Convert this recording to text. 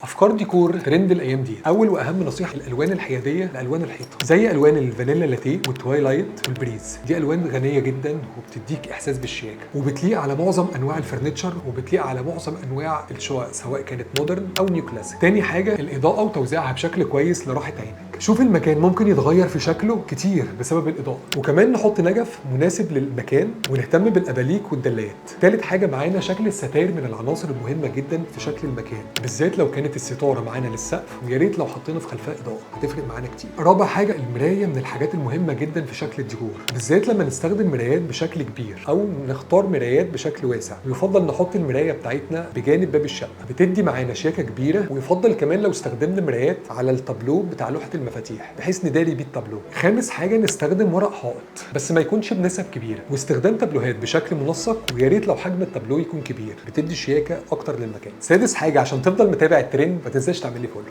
افكار ديكور ترند الايام دي. اول واهم نصيحه، الالوان الحيادية لالوان الحيطه، زي الوان ال vanilla latte وال twilight وال breeze. دي الوان غنية جدا وبتديك احساس بالشياكه، وبتليق على معظم انواع ال furniture، وبتليق على معظم انواع الشقق سواء كانت modern او neo classic. تاني حاجه، الاضاءة وتوزيعها بشكل كويس لراحه عينك. شوف المكان ممكن يتغير في شكله كتير بسبب الاضاءه. وكمان نحط نجف مناسب للمكان ونهتم بالاباليك والدلايات. تالت حاجة معانا، شكل الستاير من العناصر المهمة جدا في شكل المكان، بالذات لو كانت الستارة معانا للسقف، ويا ريت لو حطينا في خلفها اضاءه، هتفرق معانا كتير. رابع حاجه، المراية من الحاجات المهمة جدا في شكل الديكور، بالذات لما نستخدم مرايات بشكل كبير او نختار مرايات بشكل واسع. ويفضل نحط المراية بتاعتنا بجانب باب الشقه، بتدي معانا شياكه كبيره. ويفضل كمان لو استخدمنا مرايات على التابلو بتاع لوحة المفاتيح، بحيث نداري بيه التابلو. خامس حاجه، نستخدم ورق حائط بس ما يكونش بنسب كبيره، واستخدام تابلوهات بشكل منسق، ويا ريت لو حجم التابلو يكون كبير، بتدي شياكه اكتر للمكان. سادس حاجه، عشان تفضل متابع الترند ما تنساش تعمل لي follow.